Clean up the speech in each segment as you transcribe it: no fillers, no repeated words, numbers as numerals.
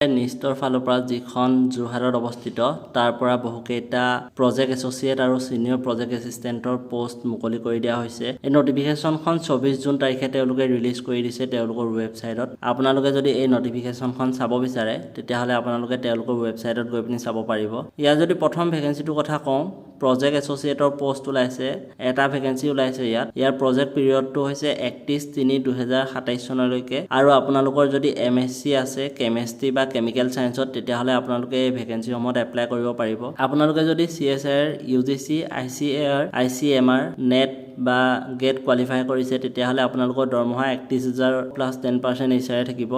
নিষ্টৰ ফালৰ পৰা যিখন যোৰহাটত অৱস্থিত, তাৰ পৰা বহুকেইটা প্ৰজেক্ট এছ'চিয়েট আৰু ছিনিয়ৰ প্ৰজেক্ট এছিষ্টেণ্টৰ পষ্ট মুকলি কৰি দিয়া হৈছে। এই নটিফিকেশ্যনখন 24 জুন তাৰিখে তেওঁলোকে ৰিলিজ কৰি দিছে তেওঁলোকৰ ৱেবছাইটত। আপোনালোকে যদি এই নটিফিকেশ্যনখন চাব বিচাৰে, তেতিয়াহ'লে আপোনালোকে তেওঁলোকৰ ৱেবছাইটত গৈ পিনি চাব পাৰিব। ইয়াৰ যদি প্ৰথম ভেকেঞ্চিটোৰ কথা কওঁ, প্ৰজেক্ট এছ'চিয়েটৰ পষ্ট ওলাইছে, এটা ভেকেঞ্চি ওলাইছে ইয়াত। ইয়াৰ প্ৰজেক্ট পিৰিয়ডটো হৈছে 31/3/2027 চনলৈকে আৰু আপোনালোকৰ যদি এমএছচি আছে কেমেষ্ট্ৰি বা কেমিকেল ছায়েন্সত, তেতিয়াহ'লে আপোনালোকে এই ভেকেঞ্চিসমূহত এপ্লাই কৰিব পাৰিব। আপোনালোকে যদি CSIR, UGC, ICAR, ICMR, net বা গেট কোৱালিফাই কৰিছে, তেতিয়াহ'লে আপোনালোকৰ দৰমহা 31 হাজাৰ প্লাছ 10% এইচআৰএ থাকিব।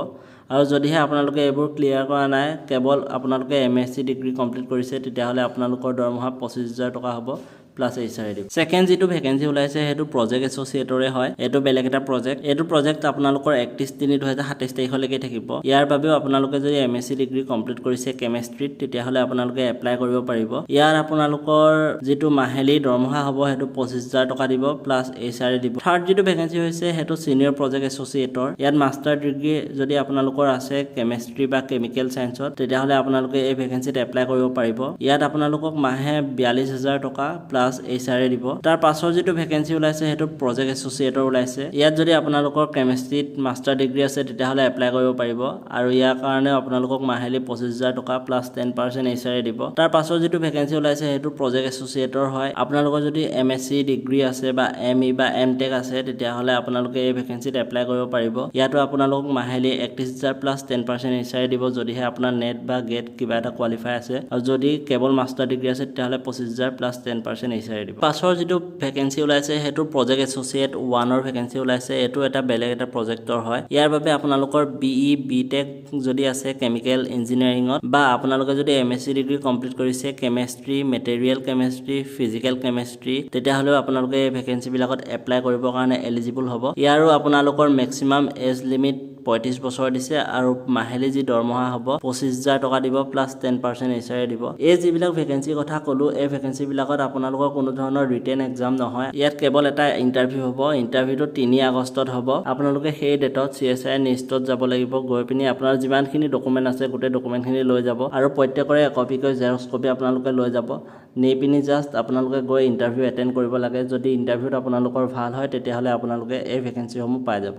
আৰু যদিহে আপোনালোকে এইবোৰ ক্লিয়াৰ কৰা নাই, কেৱল আপোনালোকে এমএছচি ডিগ্ৰী কমপ্লিট কৰিছে, তেতিয়াহ'লে আপোনালোকৰ দৰমহা 25 হাজাৰ টকা হ'ব প্লাছ এইচআৰএ দিব। ছেকেণ্ড যিটো ভেকেঞ্চি ওলাইছে, সেইটো প্ৰজেক্ট এছ'চিয়েটৰে হয়। এইটো বেলেগ এটা প্ৰজেক্ট। এইটো প্ৰজেক্ট আপোনালোকৰ 31/3/2027 তাৰিখলৈকে থাকিব। ইয়াৰ বাবেও আপোনালোকে যদি এমএছচি ডিগ্ৰী কমপ্লিট কৰিছে কেমেষ্ট্ৰিত, তেতিয়াহ'লে আপোনালোকে এপ্লাই কৰিব পাৰিব। ইয়াৰ আপোনালোকৰ যিটো মাহিলী দৰমহা হ'ব, সেইটো 25 হাজাৰ টকা দিব প্লাছ এইচআৰএ দিব। থাৰ্ড যিটো ভেকেঞ্চি হৈছে, সেইটো ছিনিয়ৰ প্ৰজেক্ট এছ'চিয়েটৰ। ইয়াত মাষ্টাৰ ডিগ্ৰী যদি আপোনালোকৰ আছে কেমেষ্ট্ৰি বা কেমিকেল ছায়েন্সত, তেতিয়াহ'লে আপোনালোকে এই ভেকেঞ্চিত এপ্লাই কৰিব পাৰিব। ইয়াত আপোনালোকক মাহে 42 হাজাৰ টকা প্লাছ এইচআৰএ দিব। তাৰ পাছৰ যিটো ভেকেঞ্চি ওলাইছে, সেইটো প্ৰজেক্ট এছ'চিয়েটৰ ওলাইছে। ইয়াত যদি আপোনালোকৰ কেমেষ্ট্ৰিত মাষ্টাৰ ডিগ্ৰী আছে, তেতিয়াহ'লে এপ্লাই কৰিব পাৰিব আৰু ইয়াৰ কাৰণেও আপোনালোকক মাহিলী 25 হাজাৰ টকা প্লাছ 10% এইচআৰএ দিব। তাৰ পাছৰ যিটো ভেকেঞ্চি ওলাইছে, সেইটো প্ৰজেক্ট এছ'চিয়েটৰ হয়। আপোনালোকৰ যদি এমএছচি ডিগ্ৰী আছে বা এমই বা এমটেক আছে, তেতিয়াহ'লে আপোনালোকে এই ভেকেঞ্চিত এপ্লাই কৰিব পাৰিব। ইয়াতো আপোনালোকক মাহিলী 31 হাজাৰ প্লাছ 10% এইচআৰএ দিব, যদিহে আপোনাৰ নেট বা গেট কিবা এটা কোৱালিফাই আছে। আৰু যদি কেৱল মাষ্টাৰ ডিগ্ৰী আছে, তেতিয়াহ'লে 25 হাজাৰ প্লাছ 10% এইচআৰএ দিব। পাছৰ যিটো ভেকেঞ্চি ওলাইছে, সেইটো প্ৰজেক্ট এছ'চিয়েট ওৱানৰ ভেকেঞ্চি ওলাইছে। এইটো এটা বেলেগ এটা প্ৰজেক্টৰ হয়। ইয়াৰ বাবে আপোনালোকৰ বিই, বি টেক যদি আছে কেমিকেল ইঞ্জিনিয়াৰিঙত বা আপোনালোকে যদি এমএছচি ডিগ্ৰী কমপ্লিট কৰিছে chemistry, material chemistry, physical chemistry, তেতিয়াহ'লেও আপোনালোকে এই ভেকেঞ্চিবিলাকত এপ্লাই কৰিবৰ কাৰণে এলিজিবল হ'ব। ইয়াৰো আপোনালোকৰ মেক্সিমাম এজ লিমিট 35 বছৰ দিছে আৰু মাহিলী যি দৰমহা হ'ব, 25 হাজাৰ টকা দিব প্লাছ 10% এইচআৰএ দিব। এই যিবিলাক ভেকেঞ্চিৰ কথা ক'লোঁ, এই ভেকেঞ্চিবিলাকত আপোনালোকৰ কোনো ধৰণৰ ৰিটেন এক্সাম নহয়। ইয়াত কেৱল এটা ইণ্টাৰভিউ হ'ব। ইণ্টাৰভিউটো 3 আগষ্টত হ'ব। আপোনালোকে সেই ডেটত চিএছআইআৰ নিষ্টত যাব লাগিব। গৈ পিনি আপোনাৰ যিমানখিনি ডকুমেণ্ট আছে, গোটেই ডকুমেণ্টখিনি লৈ যাব আৰু প্ৰত্যেকৰে একপিকৈ জেৰক্স কপি আপোনালোকে লৈ যাব। নি পিনি জাষ্ট আপোনালোকে গৈ ইণ্টাৰভিউ এটেণ্ড কৰিব লাগে। যদি ইণ্টাৰভিউত আপোনালোকৰ ভাল হয়, তেতিয়াহ'লে আপোনালোকে এই ভেকেঞ্চিসমূহ পাই যাব।